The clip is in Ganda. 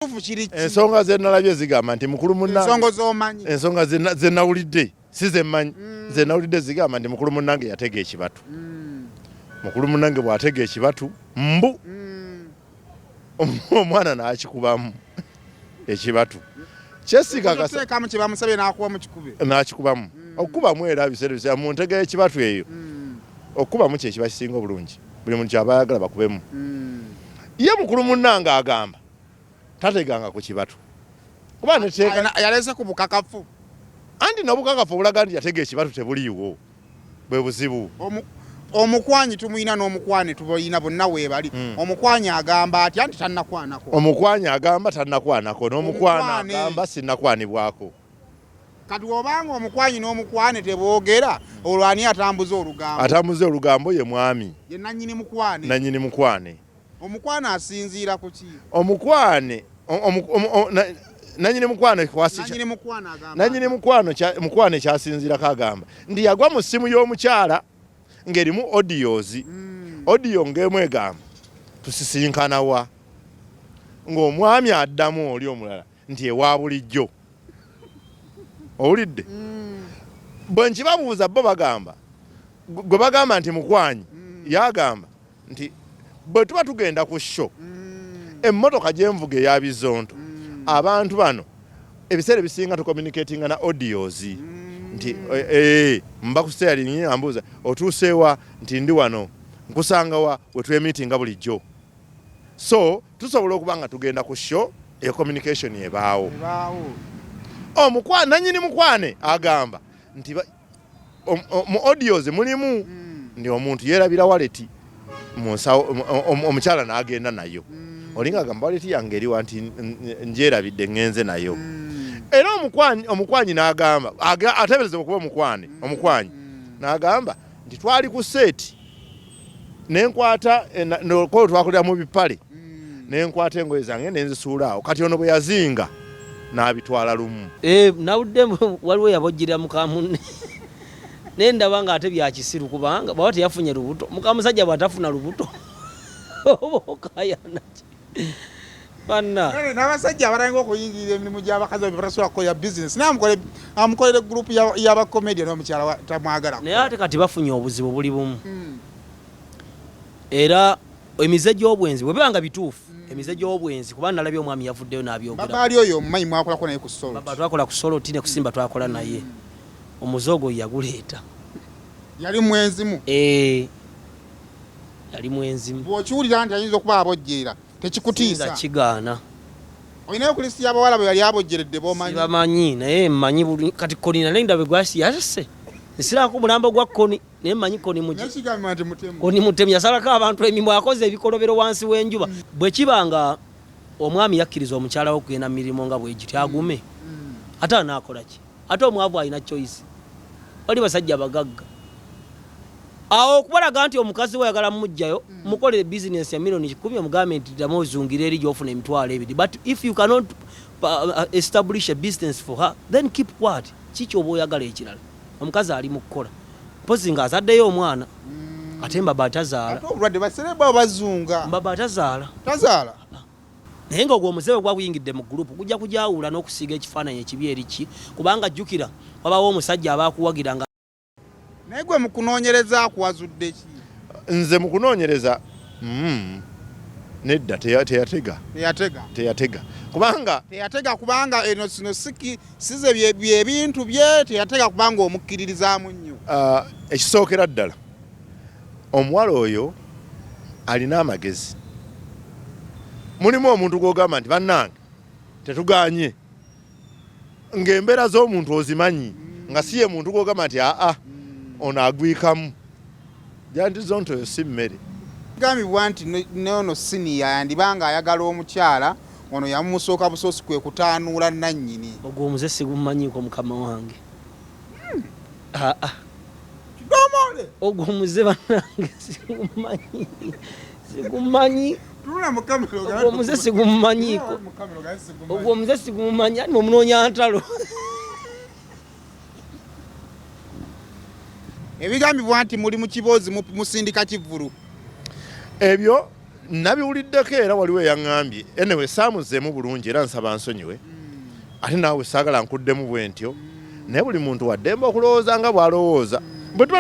Ekituufu kiri ki? Ensonga zenalabye zigamba nti mukulu munnange, Ensonga z'omanyi. Ensonga zenawulidde si zemmanyi, zenawulidde zigamba nti mukulu munnange yatega ekibatu. Mukulu munnange bw'atega ekibatu mbu omwana n'akikubamu ekibatu. Kyesikakasa. Okuteekamu kye bamusabye n'akuba mu kikube. N'akikubamu. Okukubamu era biseera biseera mu ntega y'ekibatu eyo. Okukubamu kye kiba kisinga obulungi. Buli muntu ky'aba ayagala bakubemu. Ye mukulu munnange agamba tateganga ku kibatu. Kuba neteeka Yalese ku bukakafu. Anti n'obukakafu obulaga nti yatega ekibatu tebuliiwo. Bwe buzibu. Omukwanyi tumuyina n'omukwane tubayina bonna weebali. Omukwanyi agamba atya nti tannakwanako? Omukwanyi agamba tannakwanako n'omukwana Omukwane. agamba sinnakwanibwako. Kati obanga omukwanyi n'omukwane teboogera, olwo ani atambuza olugambo? Atambuza olugambo ye mwami. Ye nannyini mukwane. Nannyini mukwane. Omukwane asinziira ku ki? Omukwane, nannyini mukwane kwasi Nannyini mukwane agamba. Nannyini mukwano mukwane kyasinziirako agamba nti yagwa mu ssimu y'omukyala ng'erimu audios. Audio ng'emu egamba tusisinkana wa, ng'omwami addamu oli omulala nti ewa bulijjo. Owulidde? Bwe nkibabuuza bo bagamba, gwe bagamba nti mukwanyi, yagamba nti bwe tuba tugenda ku show, emmotoka gye nvuga eya Bizonto, abantu bano ebiseera ebisinga tucommunicatinga na audios. Nti, mba ku steering ambuuza otuuse wa, nti ndi wano, nkusanga wa we twemitinga bulijjo. So tusobola okuba nga tugenda ku show, eyo communication ebaawo. Ebaawo. Nannyini mukwane agamba nti mu audios mulimu ndi omuntu yeerabira wallet mu nsawo, omukyala n'agenda nayo. Olinga agamba wallet yange eriwa nti ngyerabidde ŋŋenze nayo. Era omukwanyi n'agamba, ateeberezebwa okuba omukwanyi, n'agamba nti twali ku set nenkwata, ko twakolera mu bipale, nenkwata engoye zange nenzisuula awo. Kati ono bwe yazinga n'abitwala lumu. Nawudde waliwo yabojjera muka munne. Naye ndaba ng'ate bya kisiru kubanga bw'aba teyafunye lubuto, muka musajja bw'atafuna lubuto, oba okayana ki? Banna. Kale n'abasajja abalangira okuyingirira emirimu gy'abakazi babwe batasobola kukolera business. Naye amukolere group y'aba comedian omukyala tamwagala. Naye ate kati bafunye obuzibu buli bumu. Era emize gy'obwenzi bwe biba nga bituufu, emize gy'obwenzi, kuba nalabye omwami yavuddeyo n'abyogera. Baba ali oyo omumanyi mwakolako naye ku Salt. Baba twakola ku Salt ne ku Simba twakola naye. Omuze ogwo yaguleeta. Yali mwenzimu? Yali mwenzimu. Bw'okiwulira nti ayinza okuba abojjeera, tekikutiisa? Sinza kigaana. Olinayo ku lisiti y'abawala bwe yali abojjeredde b'omanyi? Sibamanyi, naye mmanyi buli kati Koni nale ndaba gwasi yasese. Nsirako omulambo gwa Koni, naye mmanyi Koni mugi. Naye kigambibwa nti mutemu. Koni mutemu, yasalako abantu emimwa, akoze ebikolobero wansi w'enjuba. Bwe kiba nga omwami yakkiriza omukyala we okugenda mu mirimu nga bwe gityo, agume. Ate anaakola ki? Ate omwavu alina choice. Wali basajja bagagga. Awo okubalaga nti omukazi we ayagala mumuggyayo, mukolere business ya milioni 10 omugambe nti ddamu ozungire eri gy'ofuna emitwalo ebiri. But if you cannot establish a business for her, then keep quiet. Ki ky'oba oyagala ekirala? Omukazi ali mu kukola. Mpozzi ng'azaddeyo omwana, ate Mbaba tazaala. Ate obulwadde baserebu abo bazunga. Mbaba tazaala. Tazaala? Naye nga ogwo omuze bwe guba guyingidde mu group gujja kugyawula n'okusiiga ekifaananyi ekibi eri ki, kubanga jjukira wabawo omusajja aba akuwagira nga. Naye gwe mu kunoonyereza kwo wazudde ki? Nze mu kunoonyereza, nedda, teyatega. Teyatega. Teyatega. Kubanga teyatega kubanga eno sino siki size bye bintu bye, teyatega kubanga omukkiririzaamu nnyo. Ekisookera ddala omuwala oyo alina amagezi. Mulimu omuntu gw'ogamba nti bannange tetuganye, ng'embeera z'omuntu ozimanyi, nga si ye muntu gw'ogamba nti aa ono agwikamu. Janti zonto oyo si mmere. Kigambibwa nti n'ono siniya yandiba ng'ayagala omukyala ono yamumusooka busoosi kwe kutaanuula nnannyini. Ogwo omuze sigumanyiiko mukama wange. Aa. Kidomoole. Ogwo omuze bannange sigumanyi. Sigumanyi. Tunula mu kamera ogambe Ogwo omuze sigumanyiiko. Tunula mu kamera ogambe sigumanyi. Ogwo omuze sigumanyi. Ani omunoonya ntalo. Ebigambibwa nti muli mu kiboozi musindika kivvulu. Ebyo Nabiwuliddeko era waliwo eyaŋŋambye. Anyway, saamuzeemu bulungi era nsaba nsonyiwe, ate naawe saagala nkuddemu bwe ntyo, naye buli muntu waddembe okulowooza nga bw'alowooza. Bwe tuba